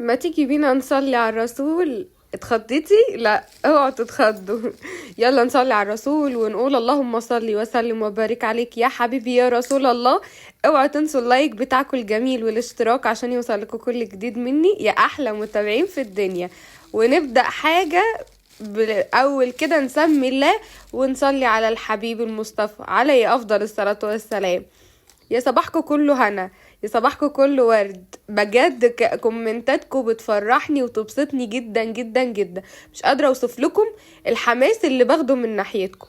ما تيجي بينا نصلي على الرسول. اتخضيتي؟ لا اوعوا تتخضوا. يلا نصلي على الرسول ونقول اللهم صل وسلم وبارك عليك يا حبيبي يا رسول الله. اوعوا تنسوا ال like بتاعكم الجميل والاشتراك عشان يوصل لكم كل جديد مني يا احلى متابعين في الدنيا. ونبدأ حاجة بالاول كده، نسمي الله ونصلي على الحبيب المصطفى عليه افضل الصلاة والسلام. يا صباحكم كله هنا، يا صباحكم كله ورد. بجد كومنتاتكم بتفرحني وتبسطني جدا جدا جدا، مش قادرة اوصف لكم الحماس اللي باخده من ناحيتكم.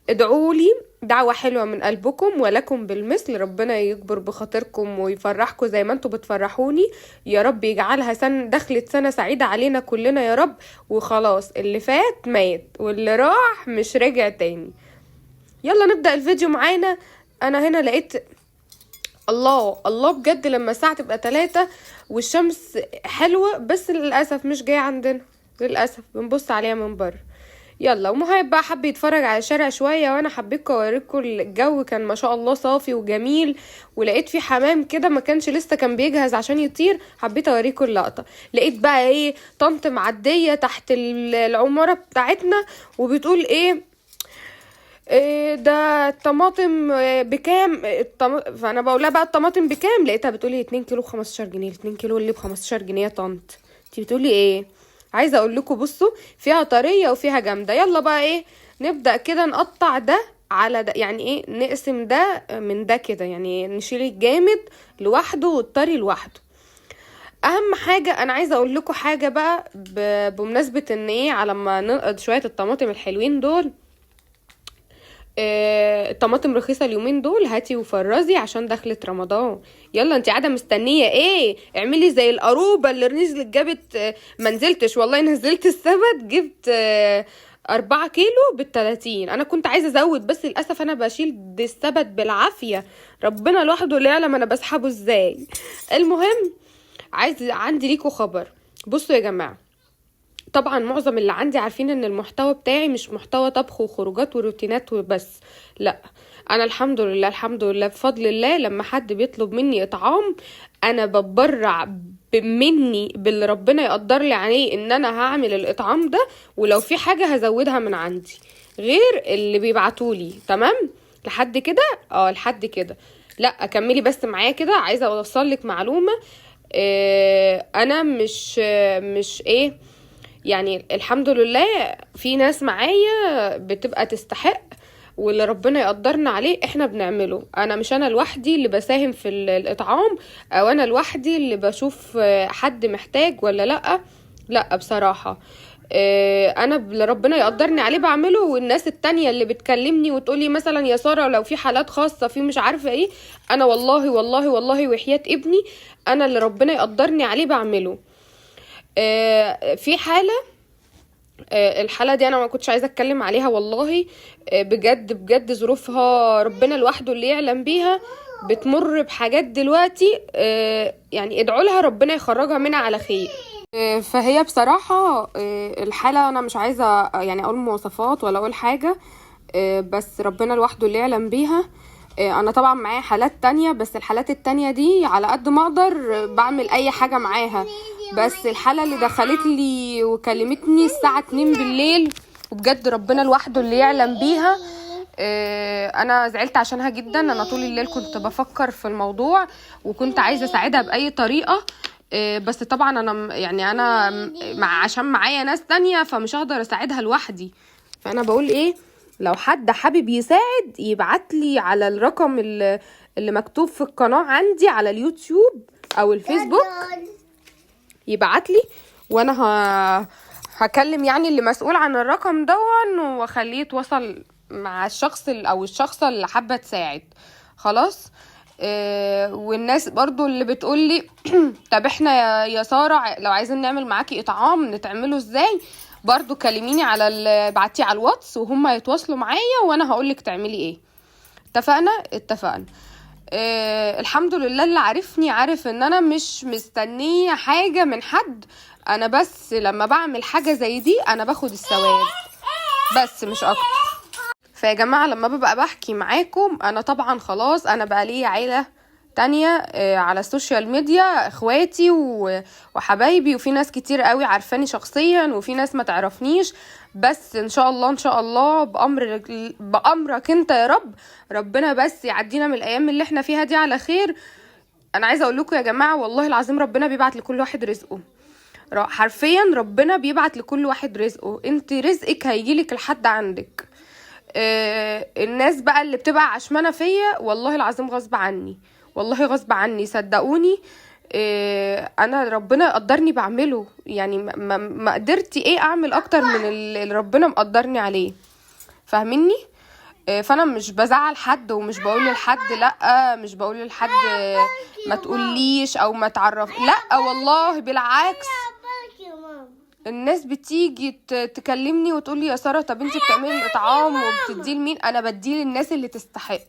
ادعوا لي دعوة حلوة من قلبكم ولكم بالمثل، ربنا يكبر بخاطركم ويفرحكم زي ما انتوا بتفرحوني يا رب. يجعلها سنة دخلت سنة سعيدة علينا كلنا يا رب. وخلاص اللي فات مات واللي راح مش راجع تاني. يلا نبدأ الفيديو معانا. انا هنا لقيت الله الله بجد لما الساعة تبقى 3 والشمس حلوة، بس للأسف مش جاية عندنا، للأسف بنبص عليها من بره. يلا ومهاب بقى حب يتفرج على الشارع شوية، وانا حبيت اوريكم الجو كان ما شاء الله صافي وجميل، ولقيت في حمام كده ما كانش لسه كان بيجهز عشان يطير، حبيت اوريكم اللقطة. لقيت بقى ايه، طنط معدية تحت العمارة بتاعتنا وبتقول ايه، إيه ده الطماطم بكام؟ فانا بقول لها بقى الطماطم بكام؟ لقيتها بتقولي 2 كيلو ب15 جنيه. 2 كيلو اللي ب15 جنيه يا طنط، انتي بتقولي ايه؟ عايزه اقول لكم بصوا فيها طرية وفيها جامدة. يلا بقى ايه نبدا كده نقطع ده على ده، يعني ايه نقسم ده من ده كده، يعني نشيل الجامد لوحده والطري لوحده. اهم حاجة انا عايزه اقول لكم حاجة بقى بمناسبة ان ايه، على ما ننقض شوية الطماطم الحلوين دول. الطماطم رخيصة اليومين دول، هاتي وفرزي عشان دخلت رمضان. يلا انت قاعدة مستنيه ايه؟ اعملي زي القروبه اللي نزلت جابت، ما نزلتش والله، نزلت السبت جبت 4 كيلو بال30. انا كنت عايزه ازود بس للاسف انا بشيل السبت بالعافية، ربنا لوحده اللي يعلم انا بسحبه ازاي. المهم عندي ليكوا خبر. بصوا يا جماعة، طبعا معظم اللي عندي عارفين ان المحتوى بتاعي مش محتوى طبخ وخروجات وروتينات وبس، لا انا الحمد لله الحمد لله بفضل الله لما حد بيطلب مني اطعام انا بتبرع مني باللي ربنا يقدر لي عليه ان انا هعمل الاطعام ده، ولو في حاجة هزودها من عندي غير اللي بيبعتولي. تمام لحد كده؟ لحد كده. لا كملي بس معايا كده، عايزة اوصل لك معلومة. انا مش ايه يعني، الحمد لله في ناس معايا بتبقى تستحق، واللي ربنا يقدرنا عليه احنا بنعمله. انا مش انا لوحدي اللي بساهم في الاطعام، او انا لوحدي اللي بشوف حد محتاج ولا لا. لا بصراحة انا اللي ربنا يقدرني عليه بعمله. والناس التانية اللي بتكلمني وتقولي مثلا يا سارة لو في حالات خاصة في مش عارفة ايه، انا والله والله والله وحياة ابني انا اللي ربنا يقدرني عليه بعمله. في حالة، الحالة دي أنا ما كنتش عايزة أتكلم عليها والله، بجد بجد ظروفها ربنا لوحده اللي يعلم بيها، بتمر بحاجات دلوقتي، يعني ادعوا لها ربنا يخرجها منها على خير. فهي بصراحة الحالة أنا مش عايزة يعني أقول مواصفات ولا أقول حاجة، بس ربنا لوحده اللي يعلم بيها. أنا طبعا معايا حالات تانية، بس الحالات التانية دي على قد ما أقدر بعمل أي حاجة معاها، بس الحالة اللي دخلت لي وكلمتني الساعة 2 بالليل وبجد ربنا لوحده اللي يعلم بيها، انا زعلت عشانها جدا. انا طول الليل كنت بفكر في الموضوع وكنت عايزة اساعدها بأي طريقة، بس طبعا انا يعني انا عشان معايا ناس تانية فمش هقدر اساعدها لوحدي. فانا بقول ايه، لو حد حابب يساعد يبعت لي على الرقم اللي مكتوب في القناة عندي على اليوتيوب او الفيسبوك، يبعت لي وانا هكلم يعني اللي مسؤول عن الرقم دون واخليه يتواصل مع الشخص او الشخصة اللي حابة تساعد. خلاص. والناس برضو اللي بتقولي طب احنا يا سارة لو عايزين نعمل معاكي اطعام نتعمله ازاي، برضو كلميني على بعتي على الواتس وهم يتواصلوا معايا وانا هقولك تعملي ايه. اتفقنا؟ اتفقنا. الحمد لله اللي عارفني عارف ان انا مش مستنية حاجة من حد، انا بس لما بعمل حاجة زي دي انا باخد الثواب بس مش اكتر. فيا جماعة لما ببقى بحكي معاكم انا طبعا خلاص انا بقى لي عيلة تانية على ال social media، اخواتي وحبايبي، وفي ناس كتير قوي عارفاني شخصيا وفي ناس ما تعرفنيش. بس ان شاء الله ان شاء الله بامرك انت يا رب، ربنا بس يعدينا من الايام اللي احنا فيها دي على خير. انا عايزه اقول لكم يا جماعة والله العظيم ربنا بيبعت لكل واحد رزقه، حرفيا ربنا بيبعت لكل واحد رزقه. انت رزقك هيجيلك لحد عندك. الناس بقى اللي بتبقى عشمانه فيا والله العظيم غصب عني، والله غصب عني صدقوني. انا ربنا يقدرني بعمله، يعني ما قدرت ايه اعمل اكتر من اللي ربنا مقدرني عليه، فاهميني؟ فانا مش بزعل حد ومش بقول لحد لا، مش بقول لحد ما تقوليش او ما تعرف، لا والله بالعكس. الناس بتيجي تكلمني وتقولي يا ساره طب انتي بتعملي الاطعام وبتديه لمين؟ انا بديه للناس اللي تستحق.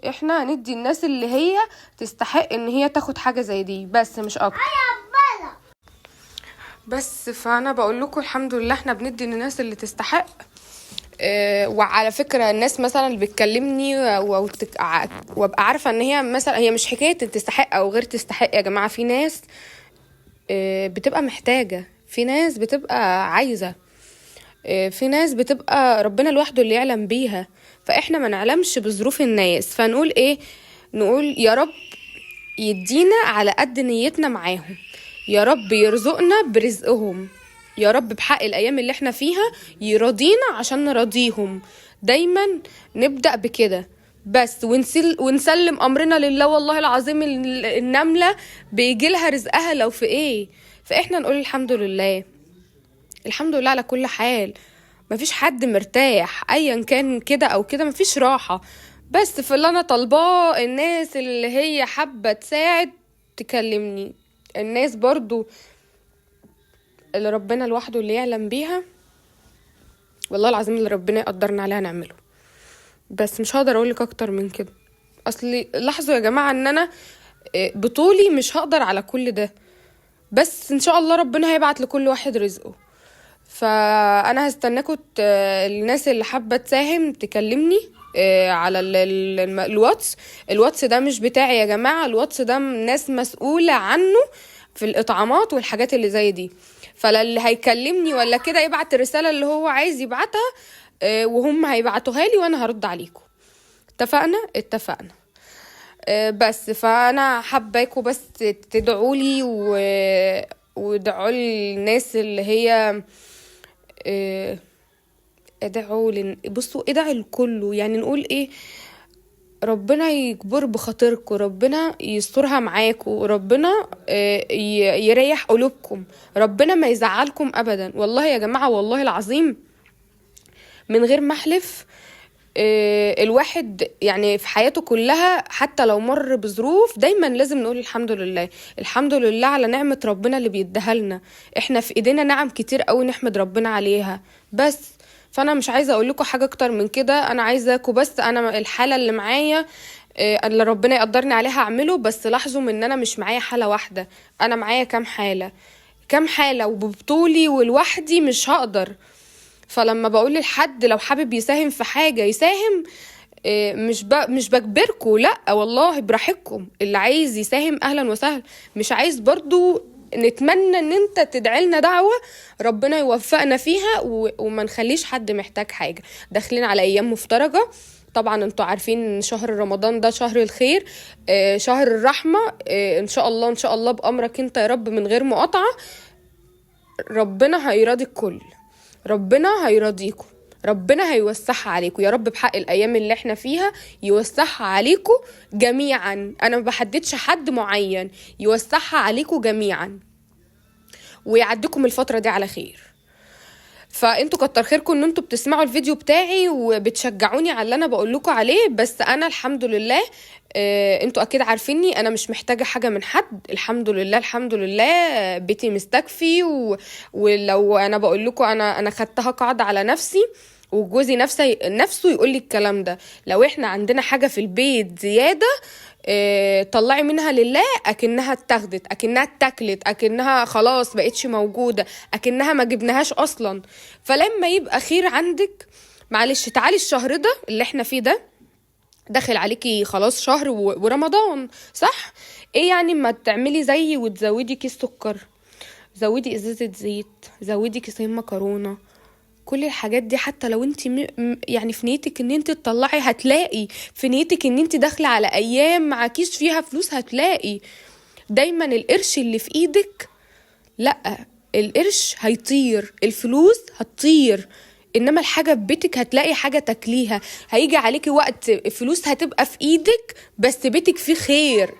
احنا هندي الناس اللي هي تستحق ان هي تاخد حاجة زي دي، بس مش اكتر. بس فانا بقول لكم الحمد لله احنا بندي للناس اللي تستحق. وعلى فكرة الناس مثلا اللي بتكلمني وابقى عارفه ان هي مثلا هي مش حكاية تستحق او غير تستحق يا جماعة، في ناس بتبقى محتاجه، في ناس بتبقى عايزه، في ناس بتبقى ربنا لوحده اللي يعلم بيها، فاحنا ما نعلمش بظروف الناس. فنقول ايه؟ نقول يا رب يدينا على قد نيتنا معاهم، يا رب يرزقنا برزقهم، يا رب بحق الايام اللي احنا فيها يرضينا عشان نرضيهم. دايما نبدأ بكده بس، ونسلم امرنا لله. والله العظيم النملة بيجي لها رزقها لو في ايه. فاحنا نقول الحمد لله، الحمد لله على كل حال. مفيش حد مرتاح ايا كان كده او كده، مفيش راحة. بس في اللي انا طالباه الناس اللي هي حابة تساعد تكلمني، الناس برضو اللي ربنا لوحده اللي يعلم بيها، والله العظيم اللي ربنا يقدرنا عليها نعمله. بس مش هقدر اقولك اكتر من كده، اصل لاحظوا يا جماعة ان انا بطولي مش هقدر على كل ده، بس ان شاء الله ربنا هيبعت لكل واحد رزقه. فانا هستناكم الناس اللي حابة تساهم تكلمني على الواتس. الواتس ده مش بتاعي يا جماعة، الواتس ده ناس مسؤولة عنه في الاطعامات والحاجات اللي زي دي، فاللي هيكلمني ولا كده يبعت الرسالة اللي هو عايز يبعتها، وهم هيبعتوها لي وانا هرد عليكم. اتفقنا؟ اتفقنا. بس فانا حباكم بس تدعوا لي ودعوا للناس اللي هي ادعوا بصوا ادعوا لكله، يعني نقول ايه، ربنا يكبر بخاطركم، ربنا يسترها معاكم، ربنا يريح قلوبكم، ربنا ما يزعلكم ابدا. والله يا جماعة والله العظيم من غير ما احلف، الواحد يعني في حياته كلها حتى لو مر بظروف دايما لازم نقول الحمد لله، الحمد لله على نعمة ربنا اللي بيديها لنا. احنا في ايدينا نعم كتير قوي نحمد ربنا عليها. بس فانا مش عايزه اقول لكم حاجة اكتر من كده، انا عايزاكم بس انا الحالة اللي معايا اللي ربنا يقدرني عليها اعمله. بس لاحظوا ان انا مش معايا حاله واحدة، انا معايا كام حاله، كام حاله، وبطولي ولوحدي مش هقدر. فلما بقول لحد لو حابب يساهم في حاجة يساهم، مش بجبركم، لا والله براحتكم، اللي عايز يساهم اهلا وسهلا، مش عايز برضو نتمنى ان انت تدعي لنا دعوه ربنا يوفقنا فيها وما نخليش حد محتاج حاجة. داخلين على ايام مفترجه، طبعا انتوا عارفين ان شهر رمضان ده شهر الخير، شهر الرحمة، ان شاء الله ان شاء الله بامرك انت يا رب من غير مقاطعه ربنا هيراضي الكل، ربنا هيراضيكم، ربنا هيوسعها عليكم يا رب بحق الايام اللي احنا فيها، يوسعها عليكم جميعا. انا ما بحددش حد معين، يوسعها عليكم جميعا ويعديكم الفترة دي على خير. فانتوا كتر خيركم ان انتوا بتسمعوا الفيديو بتاعي وبتشجعوني على اللي انا بقول لكم عليه. بس انا الحمد لله، انتوا اكيد عارفيني انا مش محتاجه حاجة من حد، الحمد لله الحمد لله بيتي مستكفي. ولو انا بقول لكم انا خدتها قاعدة على نفسي، وجوزي نفسه يقول لي الكلام ده، لو احنا عندنا حاجة في البيت زيادة طلعي منها لله، اكنها اتاخدت، اكنها اتاكلت، اكنها خلاص بقتش موجودة، اكنها ما جبناهاش اصلا. فلما يبقى خير عندك، معلش تعالي الشهر ده اللي احنا فيه ده داخل عليكي خلاص شهر ورمضان، صح؟ ايه يعني ما تعملي زيي وتزودي كيس سكر، زودي ازازة زيت، زودي كيسين مكرونة، كل الحاجات دي. حتى لو انت يعني في نيتك ان انت تطلعي، هتلاقي في نيتك ان انت داخلة على ايام معكيش فيها فلوس، هتلاقي دايما القرش اللي في ايدك، لا القرش هيطير، الفلوس هتطير، انما الحاجة في بيتك هتلاقي حاجة تاكليها. هيجي عليكي وقت فلوس هتبقى في ايدك بس بيتك فيه خير،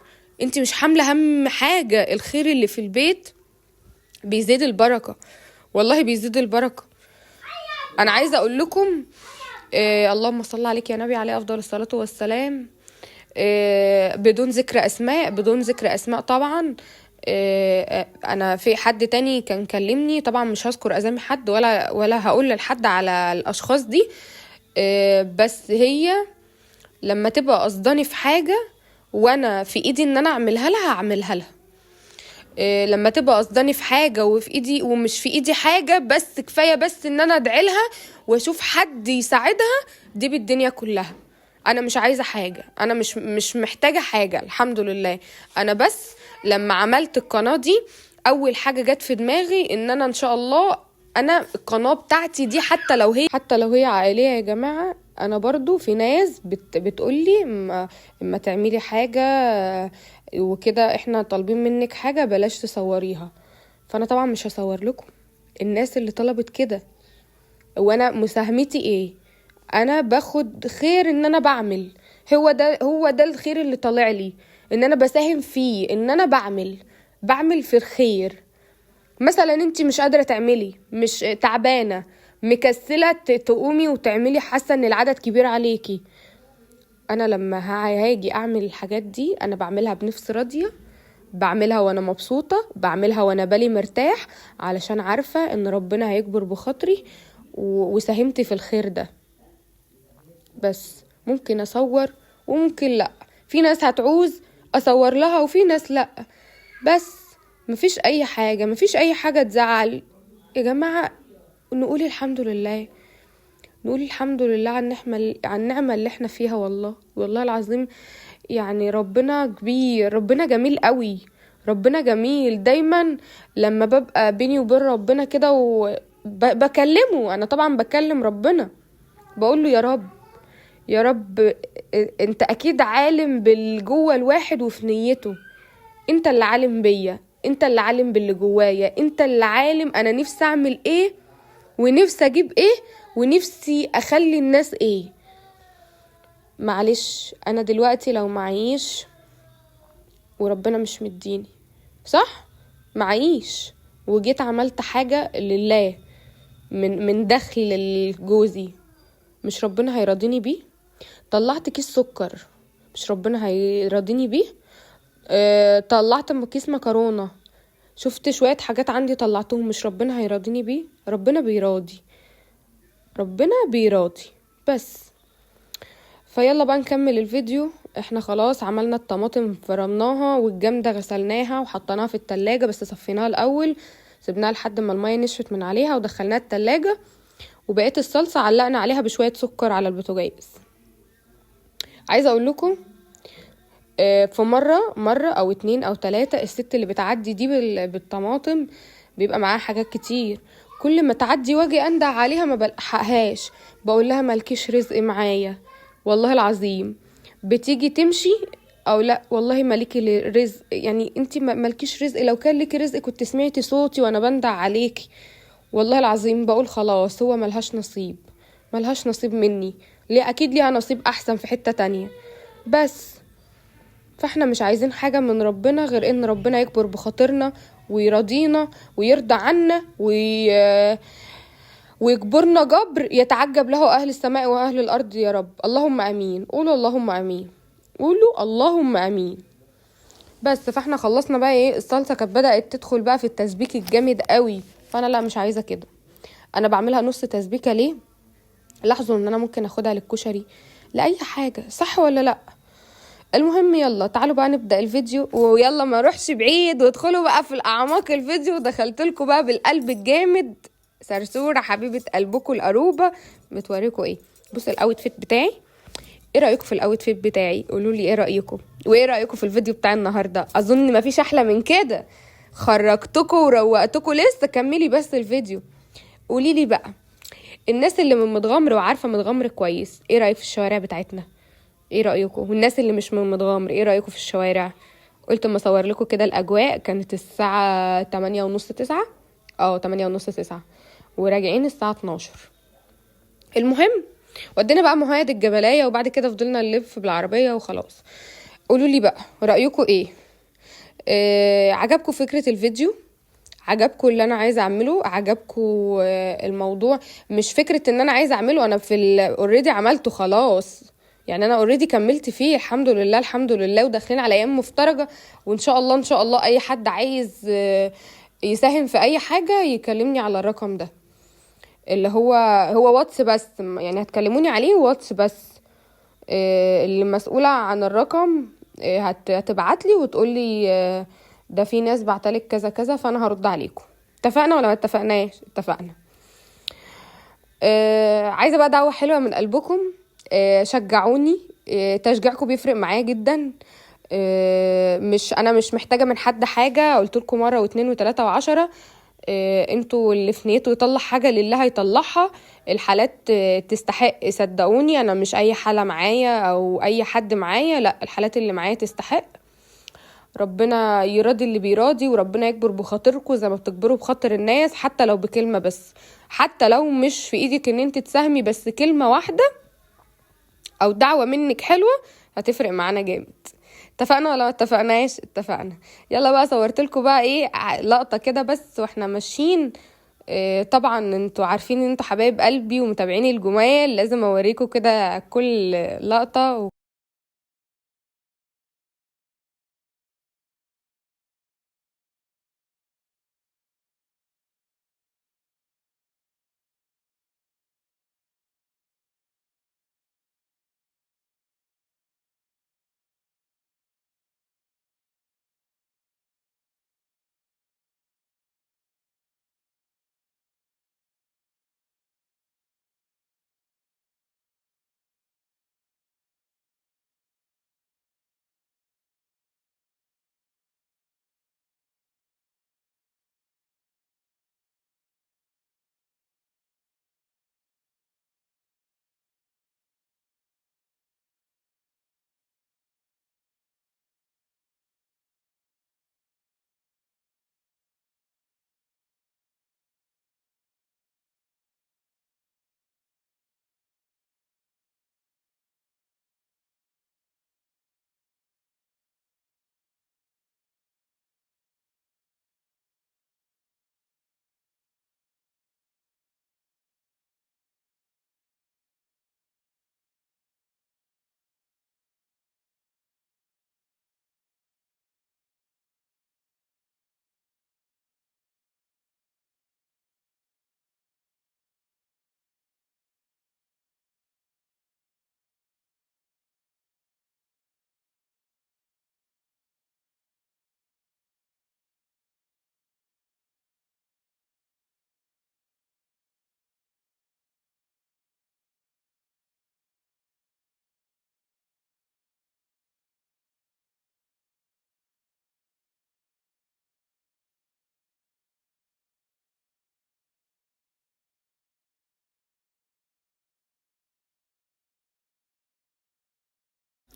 انت مش حاملة هم حاجة، الخير اللي في البيت بيزيد البركة، والله بيزيد البركة. انا عايزة اقول لكم اللهم صل عليك يا نبي عليه افضل الصلاة والسلام، بدون ذكر اسماء، بدون ذكر اسماء طبعا. انا في حد تاني كان كلمني، طبعا مش هذكر اسامي حد ولا هقول لحد على الاشخاص دي، بس هي لما تبقى قصداني في حاجة وانا في ايدي ان انا اعملها لها هعملها لها. لما تبقى قصداني في حاجة وفي ايدي ومش في ايدي حاجة، بس كفاية بس ان انا ادعي لها واشوف حد يساعدها، دي بالدنيا كلها. انا مش عايزة حاجة، انا مش محتاجة حاجة الحمد لله. انا بس لما عملت القناة دي اول حاجة جت في دماغي ان انا ان شاء الله انا القناة بتاعتي دي حتى لو هي عائلية يا جماعة، انا برضو في ناس بتقولي ما تعملي حاجة وكده، احنا طالبين منك حاجة بلاش تصوريها. فانا طبعا مش هصور لكم الناس اللي طلبت كده. وانا مساهمتي ايه؟ انا باخد خير ان انا بعمل، هو ده الخير اللي طالع لي، ان انا بساهم فيه، ان انا بعمل في الخير. مثلا انت مش قادرة تعملي، مش تعبانة، مكسلة تقومي وتعملي، حاسة ان العدد كبير عليكي. انا لما هاجي اعمل الحاجات دي انا بعملها بنفس راضية، بعملها وانا مبسوطة، بعملها وانا بالي مرتاح، علشان عارفة ان ربنا هيكبر بخاطري وساهمت في الخير ده. بس ممكن اصور وممكن لا، في ناس هتعوز اصور لها وفي ناس لا، بس مفيش اي حاجة، مفيش اي حاجة تزعل يا جماعة. نقول الحمد لله، نقول الحمد لله على النعمة، على النعمة اللي احنا فيها. والله والله العظيم يعني ربنا كبير، ربنا جميل قوي، ربنا جميل. دايما لما ببقى بيني وبين ربنا كده وبكلمه، انا طبعا بكلم ربنا، بقول له يا رب يا رب انت اكيد عالم بالجوه الواحد وفي نيته، انت اللي عالم بيا، انت اللي عالم باللي جوايا، انت اللي عالم انا نفسي اعمل ايه ونفسي اجيب ايه ونفسي اخلي الناس ايه. معلش انا دلوقتي لو معيش وربنا مش مديني، صح؟ معيش وجيت عملت حاجة لله من دخل جوزي، مش ربنا هيراضيني بيه؟ طلعت كيس سكر، مش ربنا هيراضيني بيه؟ طلعت كيس مكرونة، شفت شوية حاجات عندي طلعتهم، مش ربنا هيراضيني بيه؟ ربنا بيراضي، ربنا بيراضي. بس فيلا بقى نكمل الفيديو. احنا خلاص عملنا الطماطم، فرمناها، والجمدة غسلناها وحطيناها في التلاجة، بس صفيناها الأول، سيبناها لحد ما المية نشفت من عليها ودخلناها التلاجة. وبقيت الصلصة علقنا عليها بشوية سكر على البوتاجاز. عايزة اقول لكم في مرة او 2 او 3 الست اللي بتعدي دي بالطماطم بيبقى معاها حاجات كتير، كل ما تعدي واجي اندع عليها ما بلحقهاش، بقول لها مالكيش رزق معايا والله العظيم. بتيجي تمشي او لا والله مالكي رزق، يعني انتي مالكيش رزق، لو كان لك رزق كنت سمعتي صوتي وانا بندع عليكي والله العظيم. بقول خلاص هو ملهاش نصيب، ملهاش نصيب مني، ليه؟ اكيد ليها نصيب احسن في حتة تانية. بس فاحنا مش عايزين حاجة من ربنا غير ان ربنا يكبر بخاطرنا ويرضينا ويرضى عنا ويجبرنا جبر يتعجب له اهل السماء واهل الارض يا رب. اللهم امين، قولوا اللهم امين، قولوا اللهم امين. بس فاحنا خلصنا بقى ايه، الصلصة كانت بدأت تدخل بقى في التسبيك الجامد قوي، فانا لا مش عايزة كده، انا بعملها نص تسبيكة. ليه؟ لاحظوا ان انا ممكن اخدها للكشري لاي حاجة، صح ولا لا؟ المهم يلا تعالوا بقى نبدأ الفيديو، ويلا ما اروحش بعيد وادخلوا بقى في الاعماق الفيديو. دخلت لكم بقى بالقلب الجامد، سرسورة حبيبة قلبكم القروبة بتوريكم ايه. بصوا ال outfit بتاعي، ايه رايكم في ال outfit بتاعي؟ قولوا لي ايه رايكم، وايه رايكم في الفيديو بتاع النهارده. اظن مفيش احلى من كده، خرجتكم وروقتكم. لسه كملي بس الفيديو، قولي لي بقى الناس اللي من متغمر وعارفه متغمر كويس، ايه رايك في الشوارع بتاعتنا؟ ايه رايكم؟ والناس اللي مش من متغمر ايه رايكم في الشوارع؟ قلت اما اصور لكم كده الاجواء. كانت الساعة 8:30 9، 8:30 9، وراجعين الساعة 12. المهم ودينا بقى مهيد الجبلايه، وبعد كده فضلنا نلف بالعربية وخلاص. قولوا لي بقى رايكم ايه؟ عجبكم فكرة الفيديو؟ عجبكم اللي انا عايزه اعمله؟ عجبكم الموضوع؟ مش فكرة ان انا عايزه اعمله، انا في already عملته خلاص، يعني انا already كملت فيه الحمد لله الحمد لله، وداخلين على ايام مفترجه، وان شاء الله ان شاء الله اي حد عايز يساهم في اي حاجة يكلمني على الرقم ده اللي هو واتس بس، يعني هتكلموني عليه واتس بس. اللي مسؤولة عن الرقم هتبعت لي وتقول لي ده في ناس بعتلك كذا كذا، فانا هرد عليكم. اتفقنا ولا ما اتفقناش؟ اتفقنا. عايزه بقى دعوه حلوة من قلبكم، شجعوني، تشجيعكم بيفرق معايا جدا. مش انا مش محتاجه من حد حاجة، قلت لكم مرة و2 و3 و10. انتوا اللي في نيته يطلع حاجة لله هيطلعها. الحالات تستحق، صدقوني، انا مش اي حاله معايا او اي حد معايا، لا، الحالات اللي معايا تستحق. ربنا يراضي اللي بيراضي، وربنا يكبر بخاطركم زي ما بتكبروا بخاطر الناس، حتى لو بكلمه بس، حتى لو مش في ايدك ان انت تساهمي، بس كلمة واحدة او دعوه منك حلوة هتفرق معانا جامد. اتفقنا ولا ما اتفقناش؟ اتفقنا. يلا بقى صورت لكم بقى ايه لقطة كده بس واحنا ماشيين. طبعا انتوا عارفين ان انتوا حبايب قلبي ومتابعيني الجمال، لازم اوريكم كده كل لقطة.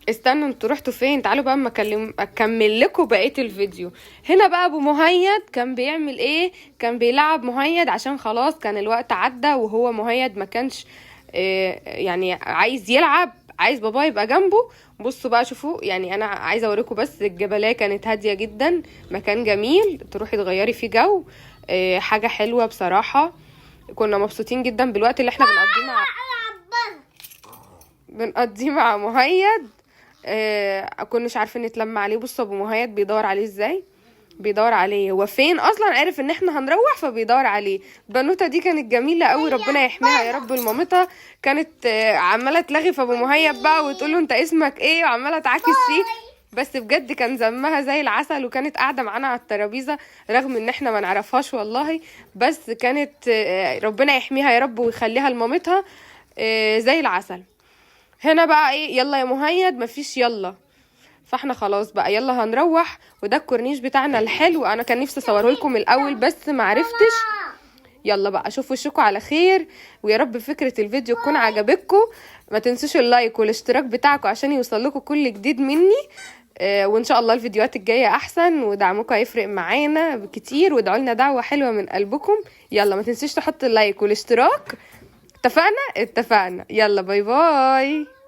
استنوا انتوا رحتوا فين؟ تعالوا بقى اما اكمل لكم بقية الفيديو. هنا بقى ابو مهيد كان بيعمل ايه؟ كان بيلعب مهيد عشان خلاص كان الوقت عدى، وهو مهيد ما كانش يعني عايز يلعب، عايز بابا يبقى جنبه. بصوا بقى شوفوا، يعني انا عايزه اوريكم بس الجبلية كانت هادية جدا، مكان جميل تروحي تغيري فيه جو، حاجة حلوة بصراحة. كنا مبسوطين جدا بالوقت اللي احنا بنقضيه مع مهيد. كناش عارفين نتلم عليه. بصوا ابو مهيد بيدور عليه ازاي، بيدور عليه هو فين اصلا، عارف ان احنا هنروح فبيدور عليه. البنوته دي كانت جميلة قوي، ربنا يحميها يا رب. لمامتها كانت عماله تلغي في ابو مهيد بقى وتقول له انت اسمك ايه، وعماله تعاكس فيه، بس بجد كان ذمها زي العسل، وكانت قاعدة معانا على الترابيزة رغم ان احنا ما نعرفهاش والله، بس كانت ربنا يحميها يا رب ويخليها لمامتها زي العسل. هنا بقى ايه، يلا يا مهيد، مفيش يلا. فاحنا خلاص بقى يلا هنروح. وده الكورنيش بتاعنا الحلو، انا كان نفسي اصوره لكم الاول بس معرفتش. يلا بقى اشوف وشكم على خير، ويا رب فكرة الفيديو تكون عجبتكم. ما تنسوش ال like والاشتراك بتاعكم عشان يوصل لكم كل جديد مني. وان شاء الله الفيديوهات الجاية احسن، ودعمكم هيفرق معانا بكتير، وادعوا لنا دعوة حلوة من قلبكم. يلا ما تنسوش تحط ال like والاشتراك. اتفقنا؟ اتفقنا. يلا bye bye.